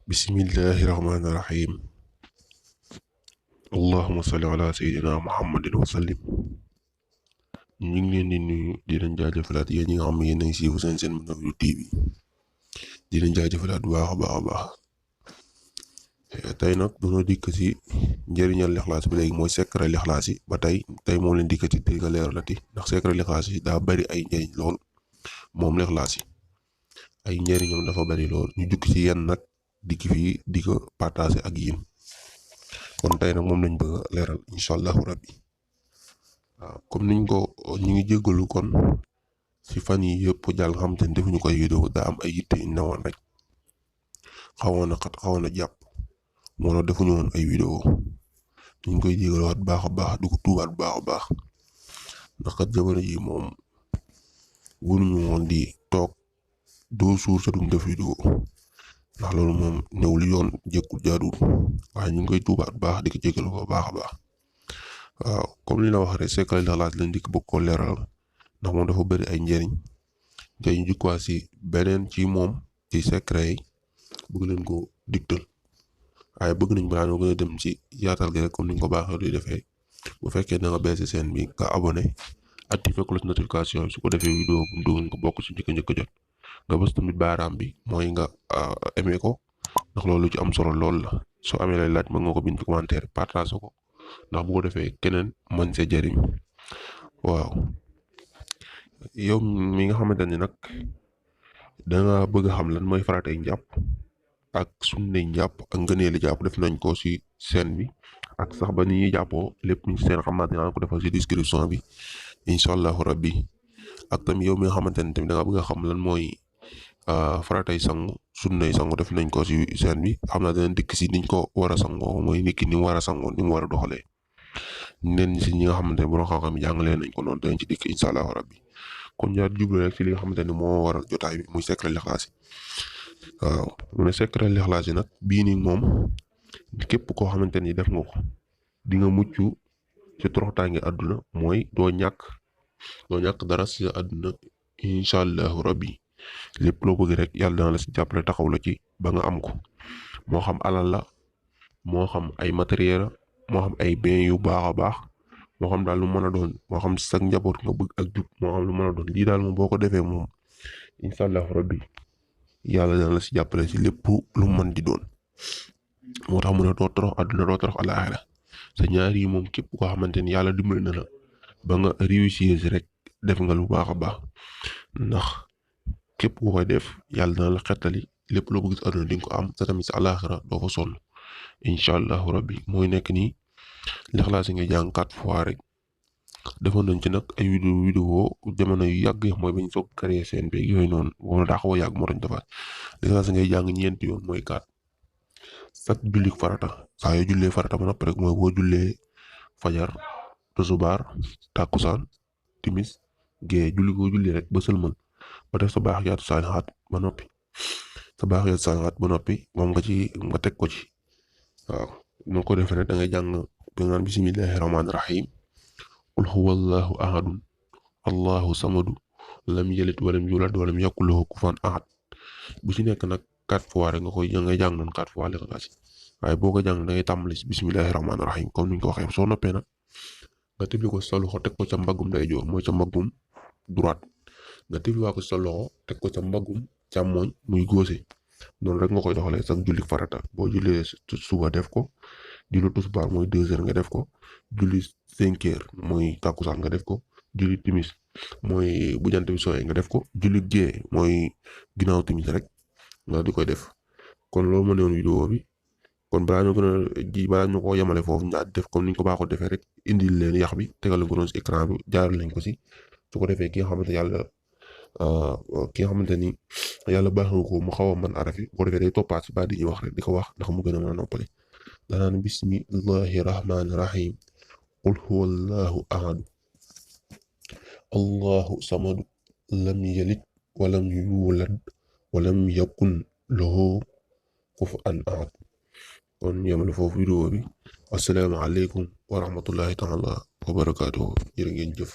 bismillahi rahmaani rahiim allahumma salli ala sayyidina muhammadin wa sallim. ñu ngi leen di nuyu di leen jaajëfalaat yéen ñi nga xam ne yéen a ngi siifu seen Mën Abdou TV di leen jaajëfalaat bu baax a baax a baax. tey nag dañoo dikk ci njëriñal lixlaas bi léegi mooy secret lixlaas yi ba tey moom leen dikkati di nga leeralati ndax secret lixlaas yi daa bari ay njëriñ lool. moom lixlaas yi ay njëriñam dafa bari lool ñu jukki ci yenn nag dikk fii di ko partager ak yéen. kon tey nag moom lañ bëgg a leeral incha allahu rabbi. waaw comme niñ ko ñu ngi jéggalu kon ci fan yi yëpp jàll nga xam te ne defuñu koy vidéo daa am ay yitte yu newoon rek xawoon na jàpp moo tax defuñu woon ay vidéo ñu ngi koy jégaluwaat baax a baax di ko tuubaat bu baax a baax ndax kat jamono ji moom wunuñu woon di toog 2 jours te duñ def vidéo ndax loolu moom newul yoon jékkul jaaduwul waaye ñu ngi koy tuubaat bu baax di ko jégalu ko baax a baax. waaw comme li la wax rek secret lixlaas lañ dikk bëgg koo leeral ndax moom dafa bëri ay njëriñ te ñu jukkuwaat si beneen ci moom ci secret yi bëgg leen ko digtal waaye bëgg nañ balaa ñoo gën a dem ci yaatal gi rek comme niñ ko baaxee di defee bu fekkee da nga bees si seen bi nga abonné activé cloche notification su ko defee vidéo bu dugal nga bokk si njëkk njëkk jot nga bës tamit baaraam bi mooy nga aimé ko ndax loolu ci am solo lool la soo amee lay laaj mën nga ko bind ci commentaire partage ko ndax bu ko defee keneen mën see jëriñ. waaw yow mi nga xamante ni nag danga bëgg a xam lan mooy faratay njàpp ak sunnay njàpp ak ngëneeli jàpp def nañ ko ci chaîne bi ak sax ba ni ñuy jàppoo lépp ñu ci seen xam naa dinaa ko defal ci description bi incha allahu rabbi. ak tamit yow mi nga xamante ne tamit danga bëgg a xam lan mooy faratay sangu sunnay sangu def nañ ko ci chaîne bi xam naa dinañ dikk ci niñ ko war a sangoo mooy nit ki ni mu war a sangoo ni mu war a doxalee neen ci ñi nga xamante ne borom xam-xam jàngalee nañ ko noonu dinañ ci dikk incha allahu rabbi. kon ñaar jublu rek ci li nga xamante ne moo waral jotaay bi muy secret lixlaas yi. waaw mu ne secret lixlaas yi nag bii nii moom képp koo xamante ni def nga ko di nga mucc ci toroxtaange àdduna mooy doo ñàkk dara ci àdduna incha allahu rabbi. lépp loo bëgg rek yàlla dana la ci jàppale taxaw la ci ba nga am ko moo xam alal la moo xam ay matériel la moo xam ay biens yu baax a baax moo xam daal lu mën a doon moo xam sa njaboot nga bëgg ak jub moo xam lu mën a doon lii daal moom boo ko defee moom incha allahu rabbi yàlla dana la ci jàppale ci lépp lu mën di doon. moo tax mu ne doo torox àdduna doo torox alaaxira sa ñaar yi moom képp koo xamante ni yàlla dimbali na la ba nga réussir rek def nga lu baax a baax ndax képp ku koy def yàlla dana la xettali lépp loo bëgg ci àdduna di nga ko am te tamit sa alaaxira doo fa sonn incha allahu rabbi. mooy nekk nii lixlaas yi nga jàng 4 fois rek defoon nañ ci nag ay vidéo jamono yu yàgg mooy bañ soog créé seen beeg yooyu noonu wala daa xaw a yàgg moo tax ñu defaat lixlaas yi ngay jàng ñeenti yoon mooy 4 chaque julli farata saa yoo jullee farata ba noppi rek mooy boo jullee fajar tusubaar tàkkusaan timis gee julli ko julli rek ba sëlmal ba def sa baax yaatu saalihaat ba noppi moom nga teg ko ci. waaw noo ko defee nag da ngay jàng bi nga naan bismillahi rahmaani rahim qul huwa allahu ahadun allahu samadu lam yalid walam yulad walam yakul lahu kufuwan ahad bu ci nekk nag 4 fois rek ngay jàng noonu 4 fois lixlaas waaye boo ko jàng da ngay tàmbali si bismillahi rahmaani rahim comme niñ ko waxee soo noppee nag nga tibli ko sa loxo teg ko ca mbaggum ndeyjoor mooy ca mbaggum droite nga tibli ko sa loxo teg ko ca mbaggum càmmooñ muy góose noonu rek nga koy doxalee sax julli farata boo jullee suba def ko julli tisbaar mooy 2 heures nga def ko julli 5 heures mooy takkusaan nga def ko julli timis mooy bu jant bi sooyee nga def ko julli gee mooy ginnaaw timis rek nga di koy def. kon loolu moo newoon vidéo bi kon balaa ñu ko yemale foofu ñu def comme niñ ko baaxoo defee rek indil leen yax bi tegal leen ko noonu si écran bi jaaral lañ ko si su ko defee ki nga xamante ni yàlla baaxul ko mu xaw a mën arafi bu ko defee day toppaat si baat di ñuy wax rek di ko wax ndax mu gën a mën a noppale danaan bismillahi rahmaani rahim qul huwa allahu ahadu allahu samadu lam yalid walam yulad walam yakun lahu kufuwan ahad. kon yemale foofu vidéo bi assalaamu aleykum wa rahmatullahi taala wa barakaatuhu jërë ngeen jëf.